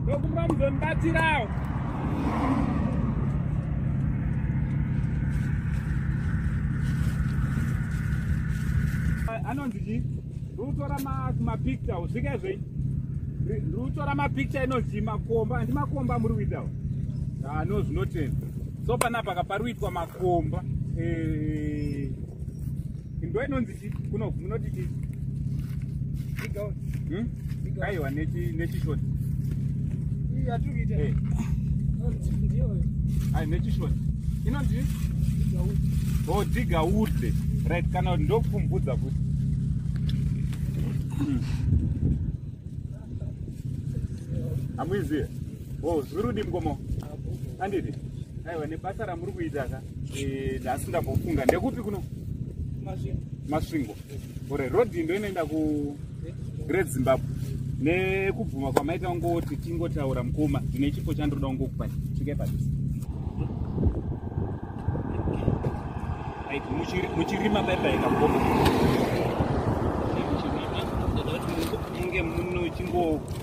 Ndokumbira muzondibatsirawo. Anonzi chii? Ndikutora mapicture usvike zvei? Ndikutora mapicture inonzi makomba, handi makomba amuri kuitawo? Ah, no, zvinotenda. So panapa kapari kuitwa makomba. Eh, ndo inonzi chii? Kuno munoti chii? Aiwa, nechishoti. Yatiri kuita Ai, nechishoti. Inonzi? Oh, diga woodley. Right, kana ndokupfumvudza futi. Hamuizive? Oh, zvirudi mukomo. Anditi? Aiwa, nebasa ramuri kuita ka. Nhasi ndambofunga. Ndekupi kuno? Masvingo. Ore road ndo inoenda ku Great Zimbabwe. Nekubvuma kwamaita ngoti tingotaura mukoma, ndine chipo chandoda kungokupai. Svikai padhuze. Right, muchirima paipai kamukoma. Muchirima, ndoda kuti munge muno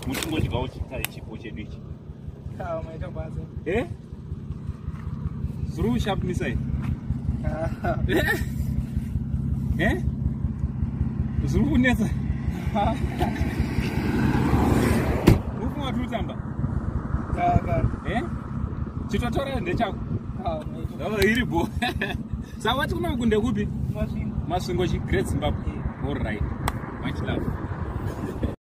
muchingodyawo chipo chedu ichi. Maita basa. Eh? Zviri kusharpnisa here? Eh? Zviri kunetsa. Ufunga tiri kutamba? Eh? Chitotora ndechako. Iri bo. Saka wati kuno ndekupi? Masvingo chi Great Zimbabwe. All right. Much love.